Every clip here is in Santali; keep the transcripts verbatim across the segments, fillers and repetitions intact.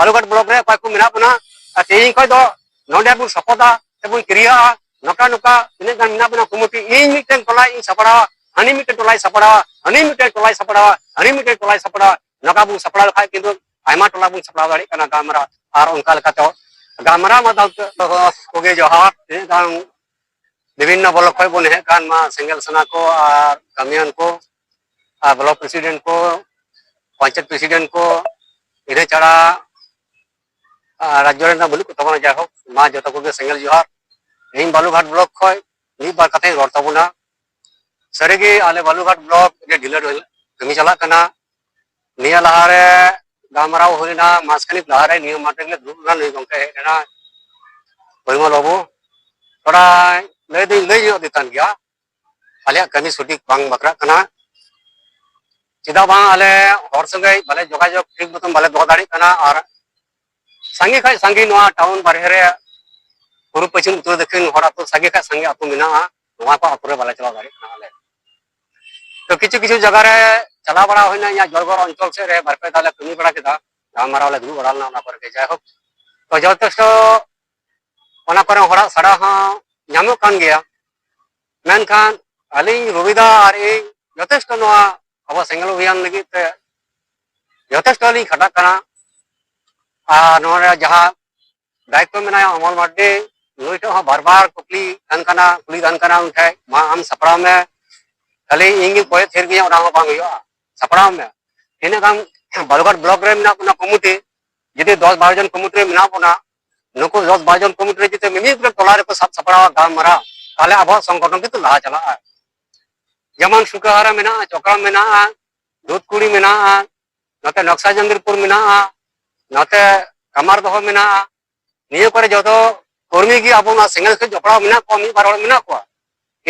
ᱵᱟᱞᱩᱜᱷᱟᱴ ᱵᱞᱚᱠ ᱨᱮ ᱚᱠᱚᱭ ᱠᱚ ᱢᱮᱱᱟᱜ ᱵᱚᱱᱟ, ᱟᱨ ᱛᱮᱦᱮᱧ ᱠᱷᱚᱱ ᱫᱚ ᱱᱚᱰᱮ ᱵᱚᱱ ᱥᱚᱯᱚᱫᱟ ᱥᱮᱵᱚᱱ ᱠᱤᱨᱤᱭᱟᱜᱼᱟ᱾ ᱱᱚᱝᱠᱟ ᱱᱚᱝᱠᱟ ᱛᱤᱱᱟᱹᱜ ᱜᱟᱱ ᱢᱮᱱᱟᱜ ᱵᱚᱱᱟ ᱠᱚᱢᱤᱴᱤ, ᱤᱧ ᱢᱤᱫᱴᱮᱱ ᱴᱚᱞᱟᱧ ᱥᱟᱯᱲᱟᱣᱟ, ᱦᱟᱹᱱᱤ ᱢᱤᱫᱴᱮᱱ ᱴᱚᱞᱟᱭ ᱥᱟᱯᱲᱟᱣᱟ, ᱦᱟᱹᱱᱤ ᱢᱤᱫᱴᱮᱱ ᱴᱚᱞᱟᱭ ᱥᱟᱯᱲᱟᱣᱟ, ᱦᱟᱹᱱᱤ ᱢᱤᱫᱴᱮᱱ ᱴᱚᱞᱟᱭ ᱥᱟᱯᱲᱟᱣᱟ᱾ ᱱᱚᱝᱠᱟ ᱵᱚᱱ ᱥᱟᱯᱲᱟᱣ ᱞᱮᱠᱷᱟᱡ ᱠᱤᱱᱛᱩ ᱟᱭᱢᱟ ᱴᱚᱞᱟ ᱵᱚᱱ ᱥᱟᱯᱲᱟᱣ ᱫᱟᱲᱮᱭᱟᱜ ᱠᱟᱱᱟ ᱜᱟᱞᱢᱟᱨᱟᱣ᱾ ᱟᱨ ᱚᱱᱠᱟ ᱞᱮᱠᱟᱛᱮ ᱜᱟᱞᱢᱟᱨᱟᱣ ᱢᱟᱫᱽᱫᱷᱚᱢ ᱛᱮ ᱠᱚᱜᱮ ᱡᱚᱦᱟᱨ, ᱛᱤᱱᱟᱹᱜ ᱜᱟᱱ ᱵᱤᱵᱷᱤᱱᱱᱚ ᱵᱞᱚᱠ ᱠᱷᱚᱱ ᱵᱚᱱ ᱦᱮᱡ ᱟᱠᱟᱱ, ᱢᱟ ᱥᱮᱸᱜᱮᱞ ᱥᱮᱱᱟ ᱠᱚ ᱟᱨ ᱠᱟᱹᱢᱤᱭᱟᱱ ᱠᱚ ᱟᱨ ᱵᱞᱚᱠ ᱯᱨᱮᱥᱤᱰᱮᱱᱴ ᱠᱚ, ᱯᱚᱧᱪᱟᱭᱮᱛ ᱯᱨᱮᱥᱤᱰᱮᱱᱴ ᱠᱚ, ᱤᱱᱟᱹ ᱪᱷᱟᱲᱟ ᱟᱨ ᱨᱟᱡᱽᱡᱚ ᱨᱮᱱ ᱵᱟᱹᱱᱩᱜ ᱠᱚ ᱛᱟᱵᱚᱱᱟ᱾ ᱡᱟᱭᱦᱳᱠ, ᱢᱟ ᱡᱚᱛᱚ ᱠᱚᱜᱮ ᱥᱮᱸᱜᱮᱞ ᱡᱚᱦᱟᱨ᱾ ᱤᱧ ᱵᱟᱞᱩᱨᱜᱷᱟᱴ ᱵᱞᱚᱠ ᱠᱷᱚᱱ ᱢᱤᱫ ᱵᱟᱨ ᱠᱟᱛᱷᱟᱧ ᱨᱚᱲ ᱛᱟᱵᱚᱱᱟ᱾ ᱥᱟᱹᱨᱤᱜᱮ ᱟᱞᱮ ᱵᱟᱞᱩᱨᱜᱷᱟᱴ ᱵᱞᱚᱠ ᱨᱮ ᱰᱷᱤᱞᱟᱹ ᱰᱷᱤᱞᱟᱹ ᱠᱟᱹᱢᱤ ᱪᱟᱞᱟᱜ ᱠᱟᱱᱟ᱾ ᱱᱤᱭᱟᱹ ᱞᱟᱦᱟᱨᱮ ᱜᱟᱞᱢᱟᱨᱟᱣ ᱦᱩᱭ ᱞᱮᱱᱟ, ᱢᱟᱥ ᱠᱷᱟᱱᱤᱠ ᱞᱟᱦᱟᱨᱮ ᱱᱤᱭᱟᱹ ᱢᱟᱴᱷ ᱨᱮᱜᱮ ᱫᱩᱲᱩᱵ ᱞᱮᱱᱟ, ᱱᱩᱭ ᱜᱚᱢᱠᱮ ᱦᱮᱡ ᱞᱮᱱᱟ, ᱯᱚᱨᱤᱢᱚᱞ ᱵᱟᱹᱵᱩ᱾ ᱛᱷᱚᱲᱟ ᱞᱟᱹᱭ ᱫᱚᱧ ᱞᱟᱹᱭ ᱧᱚᱜ ᱫᱤ ᱠᱟᱱ ᱜᱮᱭᱟ, ᱟᱞᱮᱭᱟᱜ ᱠᱟᱹᱢᱤ ᱥᱚᱴᱷᱤᱠ ᱵᱟᱝ ᱵᱟᱛᱨᱟᱜ ᱠᱟᱱᱟ᱾ ᱪᱮᱫᱟᱜ ᱵᱟᱝ ᱟᱞᱮ ᱦᱚᱲ ᱥᱚᱸᱜᱮ ᱵᱟᱞᱮ ᱡᱳᱜᱟᱡᱳᱜᱽ ᱴᱷᱤᱠ ᱢᱚᱛᱚᱱ ᱵᱟᱞᱮ ᱫᱚᱦᱚ ᱫᱟᱲᱮᱭᱟᱜ ᱠᱟᱱᱟ᱾ ᱟᱨ ᱥᱟᱸᱜᱮ ᱠᱷᱟᱡ ᱥᱟᱸᱜᱮ ᱱᱚᱣᱟ ᱴᱟᱣᱩᱱ ᱵᱟᱨᱦᱮ ᱨᱮ ᱯᱩᱨᱩᱵ ᱯᱚᱪᱷᱤᱢ ᱩᱛᱛᱚᱨ ᱫᱚᱠᱷᱤᱱ ᱦᱚᱲ ᱟᱹᱛᱩ ᱥᱟᱸᱜᱮ ᱠᱷᱟᱡ ᱥᱟᱸᱜᱮ ᱟᱹᱛᱩ ᱢᱮᱱᱟᱜᱼᱟ, ᱱᱚᱣᱟ ᱠᱚ ᱟᱹᱛᱩ ᱨᱮ ᱵᱟᱞᱮ ᱪᱟᱞᱟᱣ ᱫᱟᱲᱮᱭᱟᱜ ᱠᱟᱱᱟ ᱟᱞᱮ᱾ ᱛᱚ ᱠᱤᱪᱷᱩ ᱠᱤᱪᱷᱩ ᱡᱟᱭᱜᱟ ᱨᱮ ᱪᱟᱞᱟᱣ ᱵᱟᱲᱟ ᱦᱩᱭᱱᱟ, ᱤᱧᱟᱹᱜ ᱡᱚᱞᱜᱚᱲ ᱚᱧᱪᱚᱞ ᱥᱮᱫ ᱨᱮ ᱵᱟᱨ ᱯᱮ ᱫᱷᱟᱣ ᱞᱮ ᱠᱟᱹᱢᱤ ᱵᱟᱲᱟ ᱠᱮᱫᱟ, ᱜᱟᱞᱢᱟᱨᱟᱣ ᱞᱮ ᱫᱩᱲᱩᱵ ᱵᱟᱲᱟ ᱞᱮᱱᱟ ᱚᱱᱟ ᱠᱚᱨᱮ ᱜᱮ᱾ ᱡᱟᱭᱦᱳᱠ, ᱛᱚ ᱡᱚᱛᱷᱮᱥᱴᱚ ᱚᱱᱟ ᱠᱚᱨᱮ ᱦᱚᱲᱟᱜ ᱥᱟᱲᱟ ᱦᱚᱸ ᱧᱟᱢᱚᱜ ᱠᱟᱱ ᱜᱮᱭᱟ᱾ ᱢᱮᱱᱠᱷᱟᱱ ᱟᱹᱞᱤᱧ ᱨᱚᱵᱤᱫᱟ ᱟᱨ ᱤᱧ ᱡᱚᱛᱷᱮᱥᱴᱚ ᱱᱚᱣᱟ ᱟᱵᱚ ᱥᱮᱸᱜᱮᱞ ᱚᱵᱷᱤᱭᱟᱱ ᱞᱟᱹᱜᱤᱫ ᱛᱮ ᱡᱚᱛᱷᱮᱥᱴᱚ ᱞᱤᱧ ᱠᱷᱟᱴᱟᱜ ᱠᱟᱱᱟ᱾ ᱟᱨ ᱱᱚᱣᱟ ᱨᱮ ᱡᱟᱦᱟᱸ ᱫᱟᱭᱤᱛᱛᱚ ᱢᱮᱱᱟᱭᱟ ᱚᱢᱚᱞ ᱢᱟᱨᱰᱤ, ᱱᱩᱭ ᱴᱷᱮᱱ ᱦᱚᱸ ᱵᱟᱨ ᱵᱟᱨ ᱠᱩᱠᱞᱤ ᱛᱟᱦᱮᱱ ᱠᱟᱱᱟ, ᱠᱩᱞᱤ ᱛᱟᱦᱮᱱ ᱠᱟᱱᱟ ᱩᱱᱤ ᱴᱷᱮᱱ, ᱢᱟ ᱟᱢ ᱥᱟᱯᱲᱟᱣ ᱢᱮ, ᱠᱷᱟᱹᱞᱤ ᱤᱧ ᱜᱮ ᱠᱚᱭᱮ ᱛᱷᱤᱨ ᱜᱤᱭᱟᱹᱧ, ᱚᱱᱟ ᱦᱚᱸ ᱵᱟᱝ ᱦᱩᱭᱩᱜᱼᱟ, ᱥᱟᱯᱲᱟᱣ ᱢᱮ᱾ ᱛᱤᱱᱟᱹᱜ ᱜᱟᱱ ᱵᱟᱞᱩᱨᱜᱷᱟᱴ ᱵᱞᱚᱠ ᱨᱮ ᱢᱮᱱᱟᱜ ᱵᱚᱱᱟ ᱠᱚᱢᱤᱴᱤ, ᱡᱩᱫᱤ ᱫᱚᱥ ᱵᱟᱨᱚ ᱡᱚᱱ ᱠᱚᱢᱤᱴᱤ ᱨᱮ ᱢᱮᱱᱟᱜ ᱵᱚᱱᱟ, ᱱᱩᱠᱩ ᱫᱚᱥ ᱵᱟᱨᱚ ᱡᱚᱱ ᱠᱚᱢᱤᱴᱤ ᱨᱮ ᱡᱩᱫᱤ ᱢᱤᱢᱤᱫ ᱜᱚᱴᱮᱡ ᱴᱚᱞᱟ ᱨᱮᱠᱚ ᱥᱟᱵ ᱥᱟᱯᱲᱟᱣᱟ ᱜᱟᱞᱢᱟᱨᱟᱣ, ᱛᱟᱦᱞᱮ ᱟᱵᱚᱣᱟᱜ ᱥᱚᱝᱜᱚᱴᱷᱚᱱ ᱠᱤᱱᱛᱩ ᱞᱟᱦᱟ ᱪᱟᱞᱟᱜᱼᱟ᱾ ᱡᱮᱢᱚᱱ ᱥᱩᱠᱟᱦᱟᱨᱟ ᱢᱮᱱᱟᱜᱼᱟ, ᱪᱚᱠᱨᱟᱢ ᱢᱮᱱᱟᱜᱼᱟ, ᱫᱩᱫᱷᱠᱩᱲᱤ ᱢᱮᱱᱟᱜᱼᱟ, ᱱᱚᱛᱮ ᱱᱚᱠᱥᱟ ᱪᱚᱱᱫᱨᱤᱯᱩᱨ ᱢᱮᱱᱟᱜᱼᱟ, ᱱᱚᱛᱮ ᱠᱟᱢᱟᱨ ᱫᱚᱦᱚ ᱢᱮᱱᱟᱜᱼᱟ᱾ ᱱᱤᱭᱟᱹ ᱠᱚᱨᱮ ᱡᱚᱛᱚ ᱠᱚᱨᱢᱤ ᱜᱮ ᱟᱵᱚ ᱱᱚᱣᱟ ᱥᱮᱸᱜᱮᱞ ᱥᱮᱫ ᱡᱚᱯᱲᱟᱣ ᱢᱮᱱᱟᱜ ᱠᱚᱣᱟ, ᱢᱤᱫ ᱵᱟᱨ ᱦᱚᱲ ᱢᱮᱱᱟᱜ ᱠᱚᱣᱟ᱾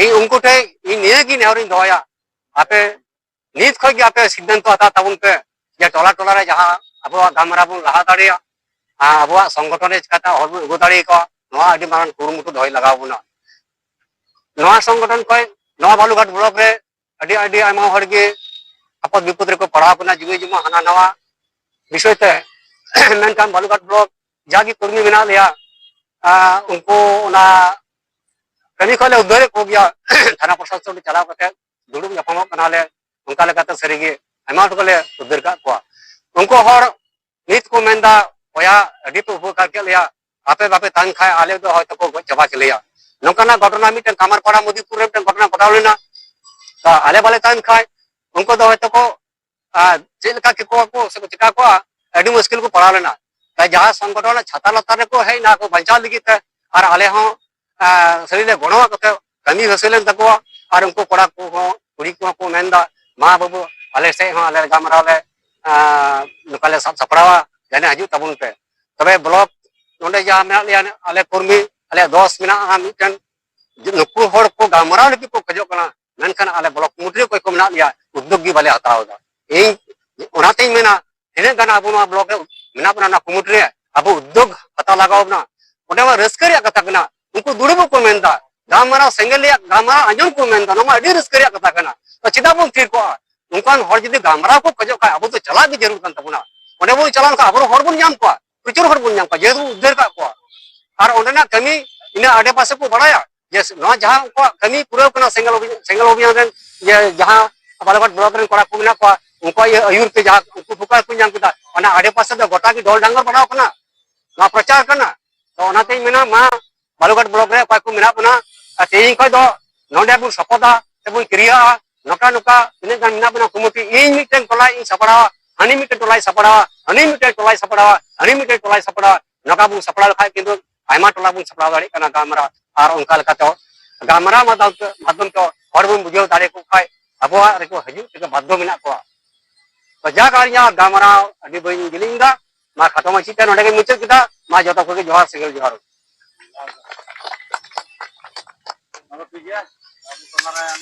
ᱤᱧ ᱩᱱᱠᱩ ᱴᱷᱮᱱ ᱤᱧ ᱱᱤᱭᱟᱹ ᱜᱮ ᱱᱮᱦᱚᱨᱤᱧ ᱫᱚᱦᱚᱭᱟ, ᱟᱯᱮ ᱱᱤᱛ ᱠᱷᱚᱱ ᱜᱮ ᱟᱯᱮ ᱥᱤᱫᱽᱫᱷᱟᱱᱛᱚ ᱦᱟᱛᱟᱣ ᱛᱟᱵᱚᱱ ᱯᱮ ᱡᱮ ᱴᱚᱞᱟ ᱴᱚᱞᱟ ᱨᱮ ᱡᱟᱦᱟᱸ ᱟᱵᱚᱣᱟᱜ ᱜᱟᱞᱢᱟᱨᱟᱣ ᱵᱚᱱ ᱞᱟᱦᱟ ᱫᱟᱲᱮᱭᱟᱜ, ᱟᱨ ᱟᱵᱚᱣᱟᱜ ᱥᱚᱝᱜᱚᱴᱷᱚᱱ ᱨᱮ ᱪᱤᱠᱟᱛᱮ ᱦᱚᱲ ᱵᱚᱱ ᱟᱹᱜᱩ ᱫᱟᱲᱮ ᱟᱠᱚᱣᱟ, ᱱᱚᱣᱟ ᱟᱹᱰᱤ ᱢᱟᱨᱟᱝ ᱠᱩᱨᱩᱢᱩᱴᱩ ᱫᱚᱦᱚᱭ ᱞᱟᱜᱟᱣ ᱵᱚᱱᱟ᱾ ᱱᱚᱣᱟ ᱥᱚᱝᱜᱚᱴᱷᱚᱱ ᱠᱷᱚᱱ ᱱᱚᱣᱟ ᱵᱟᱞᱩᱨᱜᱷᱟᱴ ᱵᱞᱚᱠ ᱨᱮ ᱟᱹᱰᱤ ᱟᱹᱰᱤ ᱟᱭᱢᱟ ᱦᱚᱲ ᱜᱮ ᱟᱯᱚᱫ ᱵᱤᱯᱚᱫ ᱨᱮᱠᱚ ᱯᱟᱲᱟᱣ ᱠᱟᱱᱟ, ᱡᱩᱢᱤ ᱡᱩᱢᱟ ᱦᱟᱱᱟ ᱱᱟᱣᱟ ᱵᱤᱥᱚᱭ ᱛᱮ᱾ ᱢᱮᱱᱠᱷᱟᱱ ᱵᱟᱞᱩᱨᱜᱷᱟᱴ ᱵᱞᱚᱠ ᱡᱟᱜᱮ ᱠᱚᱨᱢᱤ ᱢᱮᱱᱟᱜ ᱞᱮᱭᱟ, ᱟᱨ ᱩᱱᱠᱩ ᱚᱱᱟ ᱠᱟᱹᱢᱤ ᱠᱷᱚᱱ ᱞᱮ ᱩᱫᱽᱫᱷᱟᱹᱨᱮᱫ ᱠᱚᱜᱮᱭᱟ᱾ ᱛᱷᱟᱱᱟ ᱯᱨᱚᱥᱟᱥᱚᱱ ᱨᱮ ᱪᱟᱞᱟᱣ ᱠᱟᱛᱮ ᱫᱩᱲᱩᱵ ᱧᱟᱯᱟᱢᱚᱜ ᱠᱟᱱᱟᱞᱮ᱾ ᱚᱱᱠᱟ ᱞᱮᱠᱟᱛᱮ ᱥᱟᱹᱨᱤᱜᱮ ᱟᱭᱢᱟ ᱦᱚᱲ ᱠᱚᱞᱮ ᱩᱫᱽᱫᱷᱟᱹᱨ ᱠᱟᱜ ᱠᱚᱣᱟ᱾ ᱩᱱᱠᱩ ᱦᱚᱲ ᱱᱤᱛ ᱠᱚ ᱢᱮᱱᱫᱟ, ᱵᱚᱭᱦᱟ, ᱟᱹᱰᱤ ᱯᱮ ᱩᱯᱚᱠᱟᱨ ᱠᱮᱫ ᱞᱮᱭᱟ, ᱟᱯᱮ ᱵᱟᱯᱮ ᱛᱟᱦᱮᱱ ᱠᱷᱟᱡ ᱟᱞᱮ ᱫᱚ ᱦᱚᱭᱛᱚ ᱠᱚ ᱜᱚᱡ ᱪᱟᱵᱟ ᱠᱮᱞᱮᱭᱟ᱾ ᱱᱚᱝᱠᱟᱱᱟᱜ ᱜᱷᱚᱴᱚᱱᱟ ᱢᱤᱫᱴᱮᱱ ᱠᱟᱢᱟᱨᱯᱟᱲᱟ ᱢᱚᱫᱤᱯᱩᱨ ᱨᱮ ᱢᱤᱫᱴᱮᱱ ᱜᱷᱚᱴᱚᱱᱟ ᱜᱷᱚᱴᱟᱣ ᱞᱮᱱᱟ᱾ ᱛᱚ ᱟᱞᱮ ᱵᱟᱞᱮ ᱛᱟᱦᱮᱱ ᱠᱷᱟᱡ ᱩᱱᱠᱩ ᱫᱚ ᱦᱚᱭᱛᱚ ᱠᱚ, ᱟᱨ ᱪᱮᱫ ᱞᱮᱠᱟ ᱠᱮᱠᱚᱣᱟ ᱠᱚ ᱥᱮ ᱠᱚ ᱪᱮᱠᱟ ᱠᱚᱣᱟ, ᱟᱹᱰᱤ ᱢᱩᱥᱠᱤᱞ ᱠᱚ ᱯᱟᱲᱟᱣ ᱞᱮᱱᱟ᱾ ᱛᱟᱭ ᱡᱟᱦᱟᱸ ᱥᱚᱝᱜᱚᱴᱷᱚᱱ ᱪᱷᱟᱛᱟ ᱞᱟᱛᱟᱨ ᱨᱮᱠᱚ ᱦᱮᱡ ᱮᱱᱟ ᱠᱚ ᱵᱟᱧᱪᱟᱣ ᱞᱟᱹᱜᱤᱫ ᱛᱮ, ᱟᱨ ᱟᱞᱮ ᱦᱚᱸ, ᱟᱨ ᱥᱟᱹᱨᱤ ᱞᱮ ᱜᱚᱲᱚᱣᱟᱜ ᱠᱚᱛᱮ ᱠᱟᱹᱢᱤ ᱦᱟᱹᱥᱤᱞ ᱞᱮᱱ ᱛᱟᱠᱚᱣᱟ᱾ ᱟᱨ ᱩᱱᱠᱩ ᱠᱚᱲᱟ ᱠᱚᱦᱚᱸ ᱠᱩᱲᱤ ᱠᱚᱦᱚᱸ ᱠᱚ ᱢᱮᱱᱫᱟ, ᱢᱟ ᱵᱟᱹᱵᱩ, ᱟᱞᱮ ᱥᱮᱫ ᱦᱚᱸ ᱟᱞᱮ ᱜᱟᱞᱢᱟᱨᱟᱣ ᱞᱮ, ᱟᱨ ᱱᱚᱝᱠᱟ ᱞᱮ ᱥᱟᱵ ᱥᱟᱯᱲᱟᱣᱟ, ᱡᱟᱱᱮ ᱦᱤᱡᱩᱜ ᱛᱟᱵᱚᱱ ᱯᱮ᱾ ᱛᱚᱵᱮ ᱵᱞᱚᱠ ᱱᱚᱰᱮ ᱡᱟᱦᱟᱸ ᱢᱮᱱᱟᱜ ᱞᱮᱭᱟ, ᱟᱞᱮ ᱠᱚᱨᱢᱤ, ᱟᱞᱮᱭᱟᱜ ᱫᱚᱥ ᱢᱮᱱᱟᱜᱼᱟ ᱢᱤᱫᱴᱮᱱ, ᱱᱩᱠᱩ ᱦᱚᱲ ᱠᱚ ᱜᱟᱞᱢᱟᱨᱟᱣ ᱞᱟᱹᱜᱤᱫ ᱠᱚ ᱠᱷᱚᱡᱚᱜ ᱠᱟᱱᱟ, ᱢᱮᱱᱠᱷᱟᱱ ᱟᱞᱮ ᱵᱞᱚᱠ ᱠᱚᱢᱤᱴᱤ ᱨᱮ ᱚᱠᱚᱭ ᱠᱚ ᱢᱮᱱᱟᱜ ᱞᱮᱭᱟ, ᱩᱫᱽᱫᱳᱜᱽ ᱜᱮ ᱵᱟᱞᱮ ᱦᱟᱛᱟᱣ ᱮᱫᱟ᱾ ᱤᱧ ᱚᱱᱟᱛᱤᱧ ᱢᱮᱱᱟ, ᱛᱤᱱᱟᱹᱜ ᱜᱟᱱ ᱟᱵᱚ ᱱᱚᱣᱟ ᱵᱞᱚᱠ ᱨᱮ ᱢᱮᱱᱟᱜ ᱵᱚᱱᱟ, ᱚᱱᱟ ᱠᱚᱢᱤᱴᱤ ᱨᱮ ᱟᱵᱚ ᱩᱫᱽᱫᱳᱜᱽ ᱦᱟᱛᱟᱣ ᱞᱟᱜᱟᱣ ᱵᱚᱱᱟ᱾ ᱚᱸᱰᱮ ᱢᱟ ᱨᱟᱹᱥᱠᱟᱹ ᱨᱮᱭᱟᱜ ᱠᱟᱛᱷᱟ ᱠᱟᱱᱟ, ᱩᱱᱠᱩ ᱫᱩᱲᱩᱵ ᱠᱚ ᱢᱮᱱᱫᱟ, ᱜᱟᱞᱢᱟᱨᱟᱣ ᱥᱮᱸᱜᱮᱞ ᱨᱮᱭᱟᱜ ᱜᱟᱞᱢᱟᱨᱟᱣ ᱟᱸᱡᱚᱢ ᱠᱚ ᱢᱮᱱᱫᱟ, ᱱᱚᱣᱟ ᱢᱟ ᱟᱹᱰᱤ ᱨᱟᱹᱥᱠᱟᱹ ᱨᱮᱭᱟᱜ ᱠᱟᱛᱷᱟ ᱠᱟᱱᱟ᱾ ᱛᱚ ᱪᱮᱫᱟᱜ ᱵᱚᱱ ᱛᱷᱤᱨ ᱠᱚᱜᱼᱟ? ᱚᱱᱠᱟᱱ ᱦᱚᱲ ᱡᱩᱫᱤ ᱜᱟᱞᱢᱟᱨᱟᱣ ᱠᱚ ᱠᱷᱚᱡᱚᱜ ᱠᱷᱟᱡ, ᱟᱵᱚ ᱫᱚ ᱪᱟᱞᱟᱜ ᱜᱮ ᱡᱟᱹᱨᱩᱲ ᱠᱟᱱ ᱛᱟᱵᱚᱱᱟ᱾ ᱚᱸᱰᱮ ᱵᱚᱱ ᱪᱟᱞᱟᱣ ᱞᱮᱱᱠᱷᱟᱱ ᱟᱵᱚ ᱦᱚᱲ ᱵᱚᱱ ᱧᱟᱢ ᱠᱚᱣᱟ, ᱯᱨᱚᱪᱩᱨ ᱦᱚᱲ ᱵᱚᱱ ᱧᱟᱢ ᱠᱚᱣᱟ, ᱡᱮᱦᱮᱛᱩ ᱵᱚᱱ ᱩᱫᱽᱫᱷᱟᱹᱨ ᱠᱟᱜ ᱠᱚᱣᱟ᱾ ᱟᱨ ᱚᱸᱰᱮᱱᱟᱜ ᱠᱟᱹᱢᱤ ᱤᱱᱟᱹ ᱟᱰᱮ ᱯᱟᱥᱮ ᱠᱚ ᱵᱟᱲᱟᱭᱟ, ᱡᱮ ᱱᱚᱣᱟ ᱡᱟᱦᱟᱸ ᱩᱱᱠᱩᱣᱟᱜ ᱠᱟᱹᱢᱤ ᱯᱩᱨᱟᱹᱣ ᱠᱟᱱᱟ, ᱥᱮᱸᱜᱮᱞ ᱚᱵᱷᱤ-, ᱥᱮᱸᱜᱮᱞ ᱚᱵᱷᱤᱭᱟᱱ ᱨᱮᱱ ᱡᱮ ᱡᱟᱦᱟᱸ ᱵᱟᱞᱩᱨᱜᱷᱟᱴ ᱵᱞᱚᱠ ᱨᱮᱱ ᱠᱚᱲᱟ ᱠᱚ ᱢᱮᱱᱟᱜ ᱠᱚᱣᱟ, ᱩᱱᱠᱩᱣᱟᱜ ᱤᱭᱟᱹ ᱟᱹᱭᱩᱨ ᱛᱮ ᱡᱟᱦᱟᱸ ᱩᱱᱠᱩ ᱯᱷᱳᱠᱟᱥ ᱠᱚ ᱧᱟᱢ ᱠᱮᱫᱟ, ᱚᱱᱟ ᱟᱰᱮ ᱯᱟᱥᱮ ᱫᱚ ᱜᱚᱴᱟ ᱜᱮ ᱰᱚᱞ ᱰᱟᱝᱜᱚᱨ ᱵᱟᱲᱟᱣ ᱠᱟᱱᱟ, ᱱᱚᱣᱟ ᱯᱨᱚᱪᱟᱨ ᱠᱟᱱᱟ᱾ ᱛᱚ ᱚᱱᱟᱛᱤᱧ ᱢᱮᱱᱟ, ᱢᱟ ᱵᱟᱞᱩᱨᱜᱷᱟᱴ ᱵᱞᱚᱠ ᱨᱮ ᱚᱠᱚᱭ ᱠᱚ ᱢᱮᱱᱟᱜ ᱵᱚᱱᱟ, ᱟᱨ ᱛᱮᱦᱮᱧ ᱠᱷᱚᱱ ᱫᱚ ᱱᱚᱰᱮ ᱵᱚᱱ ᱥᱚᱯᱚᱫᱟ ᱥᱮᱵᱚᱱ ᱠᱤᱨᱤᱭᱟᱜᱼᱟ, ᱱᱚᱝᱠᱟ ᱱᱚᱝᱠᱟ ᱛᱤᱱᱟᱹᱜ ᱜᱟᱱ ᱢᱮᱱᱟᱜ ᱵᱚᱱᱟ ᱠᱚᱢᱤᱴᱤ, ᱤᱧ ᱢᱤᱫᱴᱮᱱ ᱴᱚᱞᱟ ᱤᱧ ᱥᱟᱯᱲᱟᱣᱟ, ᱦᱟᱹᱱᱤ ᱢᱤᱫᱴᱮᱱ ᱴᱚᱞᱟᱭ ᱥᱟᱯᱲᱟᱣᱟ, ᱦᱟᱹᱱᱤ ᱢᱤᱫᱴᱮᱱ ᱴᱚᱞᱟᱭ ᱥᱟᱯᱲᱟᱣᱟ, ᱦᱟᱹᱱᱤ ᱢᱤᱫᱴᱮᱱ ᱴᱚᱞᱟᱭ ᱥᱟᱯᱲᱟᱣᱟ, ᱱᱚᱝᱠᱟ ᱵᱚᱱ ᱥᱟᱯᱲᱟᱣ ᱞᱮᱠᱷᱟᱡ ᱠᱤᱱᱛᱩ ᱟᱭᱢᱟ ᱴᱚᱞᱟ ᱵᱚᱱ ᱥᱟᱯᱲᱟᱣ ᱫᱟᱲᱮᱭᱟᱜ ᱠᱟᱱᱟ ᱜᱟᱞᱢᱟᱨᱟᱣ᱾ ᱟᱨ ᱚᱱᱠᱟ ᱞᱮᱠᱟᱛᱮ ᱜᱟᱞᱢᱟᱨᱟᱣ ᱢᱟᱫᱽᱫᱷᱚᱢ ᱛᱮ, ᱢᱟᱫᱽᱫᱷᱚᱢ ᱛᱮ ᱦᱚᱲ ᱵᱚᱱ ᱵᱩᱡᱷᱟᱹᱣ ᱫᱟᱲᱮᱭᱟᱠᱚ ᱠᱷᱟᱡ ᱟᱵᱚᱣᱟᱜ ᱨᱮᱠᱚ ᱦᱤᱡᱩᱜ ᱛᱮᱠᱚ ᱵᱟᱫᱽᱫᱷᱚ ᱢᱮᱱᱟᱜ ᱠᱚᱣᱟ᱾ ᱛᱚ ᱡᱟᱠ, ᱟᱹᱞᱤᱧᱟᱜ ᱜᱟᱞᱢᱟᱨᱟᱣ ᱟᱹᱰᱤ ᱵᱟᱹᱧ ᱡᱮᱞᱮᱧ ᱮᱫᱟ, ᱢᱟ ᱠᱷᱟᱴᱚ ᱢᱟᱪᱷᱟ ᱛᱮ ᱱᱚᱰᱮ ᱜᱮ ᱢᱩᱪᱟᱹᱫ ᱠᱮᱫᱟ᱾ ᱢᱟ ᱡᱚᱛᱚ ᱠᱚᱜᱮ ᱡᱚᱦᱟᱨ, ᱥᱤᱸᱜᱟᱹᱲ ᱡᱚᱦᱟᱨ᱾ ᱟᱫᱚ ᱴᱷᱤᱠ ᱜᱮᱭᱟ, ᱟᱵᱚ ᱴᱚᱞᱟ ᱨᱮᱱ